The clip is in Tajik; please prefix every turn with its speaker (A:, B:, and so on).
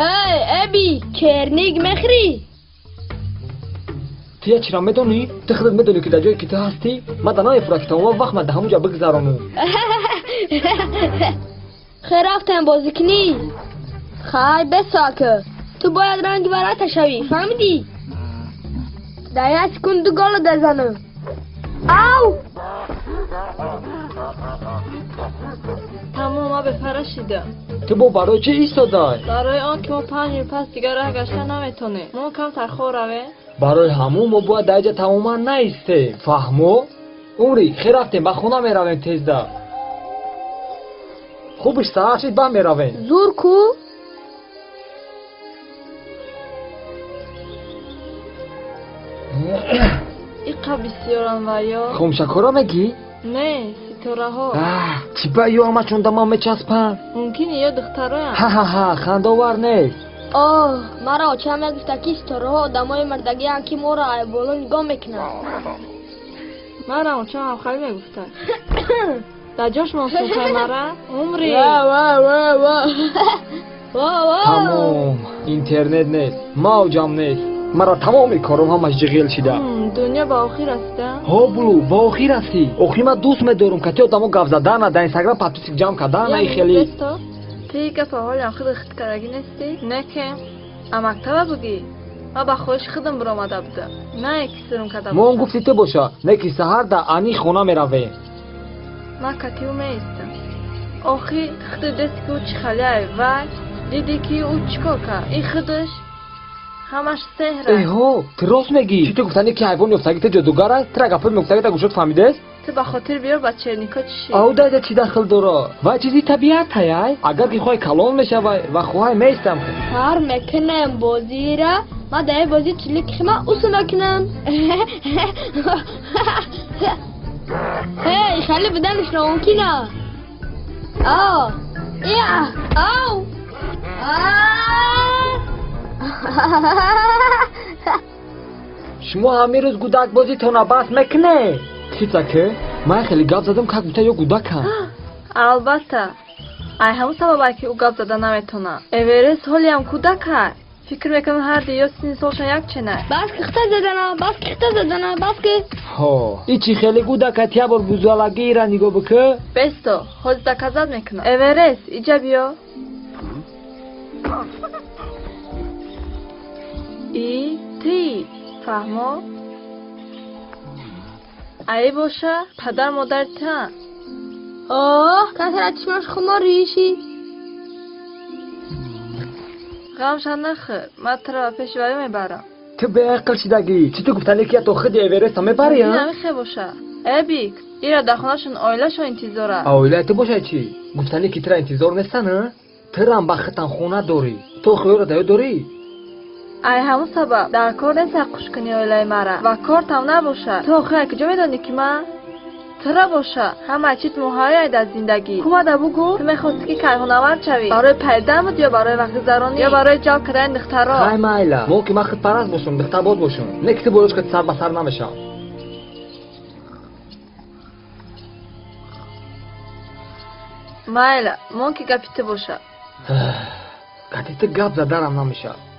A: Ҳей, Эби, керник мехӯрӣ?
B: Ту як чиро медонӣ? Ту худат медонӣ, ки дар ҷое ки ту ҳастӣ, ман да намефурам, ки тамома вақт ман дар ҳамун ҷо бигзаронам.
A: Хе, рафтем бозӣ кунӣ. Хай, бесака. Ту бояд ранги варата шавӣ, фаҳмидӣ? Дар як секунд ду гола дазанам. Ав!
C: Тамом, ма бефара шидам.
B: Ту бо барои чӣ истодай?
C: Барои он ки мо 5 мил пас дигар роҳ гашта наметонем. Мо камтар хор равем.
B: Барои ҳамун мо бояд дар ҷа тамоман наистем. Фаҳмо? Умри, хе рафтем, ба хона меравем тезда. Хубиш саҳар шид, ба меравем.
A: Зур ку?
C: Иқа бисёрам ва ё?
B: Хомшакора мегӣ?
C: Не, ситораҳо.
B: Чӣ ба ё ҳамачон да ман мечаспанд?
C: Мумкин ё духтароям.
B: Ҳа-ҳа-ҳа, хандаовар нест.
A: Оҳ, маро очам мегуфта, ки ситораҳо одамои мурдагианд, ки моро айболо нигоҳ мекунанд.
C: Марам очам ҳам хеле мегуфта. Дар ҷошмон сумкаи мара? Умри.
B: Тамом, интернет нест, мавҷам нест. Мара тамоми кором ҳамаш ҷиғел шида.
C: Дунё ба охир расида?
B: Ҳо, Булу, ба охир расид. Охир ман дӯст медорам кати одамо гап задана, дар инстаграм подписик ҷамъ кардана и хеле.
C: Ти гапа ҳолиам худи хит кардагӣ нестӣ? Не ке. А мактаба бугӣ? Ман ба хоҳиши худам биромада будам. На ки сирм карда.
B: Мон гуфти ту боша, не ки саҳар да ани хона меравем.
C: Ман кати ӯ меистам. Охи худи дести ки ӯ чӣ халиай вай, дидӣ ки ӯ чӣ кор кард? Ин худаш ҳамаш сеҳр.
B: Эҳо, ту рост мегӣ. Чӣ ту гуфтанӣ ки ҳайвон ёфтагӣ ту ҷодугар аст? Тура гапҳои мегуфтагӣ та гӯшот фаҳмидест?
C: Ту ба хотир биёр ба чернико чӣ шид.
B: Ау дайда чӣ дахл дора? Вай чизи табиатаяй. Агар ки хоҳай калон мешавай ва хоҳай меистам.
A: Сар мекунем бозира. Ман дар бозӣ чилики хима усу мекунам. Ҳей, хеле буданаш номумкин аст. А, я, ау!
B: Шумо ҳамин рӯз гудакбозитона бас мекунед? Китаке, ман хеле гап задам, как будто ё гудакам.
C: Албатта. Ай ҳамун сабабай ки ӯ гап зада наметонад. Эверест ҳолиам кӯдакай. Фикр мекунам ҳар ди ё синни солшон якченай.
A: Бас кихта задана, бас кихта задана, бас ки.
B: Ҳо, ичи хеле гудака тя бор бузалагиира нигоҳ бикӯ.
C: Бесто, ҳозир доказат мекунам. Эверест, иҷа биё. И ти фаҳмо? Ай боша, падар модари тан.
A: Оҳ, касра чишмаш хумор риши.
C: Ғамша нахӯр, ман туро ба пеши ваё мебарам.
B: Ту беақл шидагӣ. Чӣ ту гуфтанӣ ки ято худи Эвереста мебарӣ, а?
C: Намихе боша. Эбик, ира дар хонашон оилашон интизор аст.
B: Оилаи ту бошад чӣ? Гуфтанӣ ки тура интизор нестан, а? Турам ба хитан хона дорӣ. Ту хӯёро даё дорӣ?
C: Ай ҳамун сабаб дар кор нест ҳаққушкунии оилаи мара ва кортам набошад. Ту охир куҷо медонӣ ки ман тура боша ҳамаи чиз муҳайяй дар зиндагӣ. Кумада бугӯ, ту мехостӣ ки кайҳонавард шавӣ барои пайдан буд ё барои вақтгузаронӣ ё барои ҷалб кардани духтаро?
B: Хай майла, мо ки ман худпараст бошам, духтарбоз бошам. Не ки ту боёш ки сар ба сар намешавам.
C: Майла, мон ки гапи ту боша.
B: Кати ту гап задарам намешавад.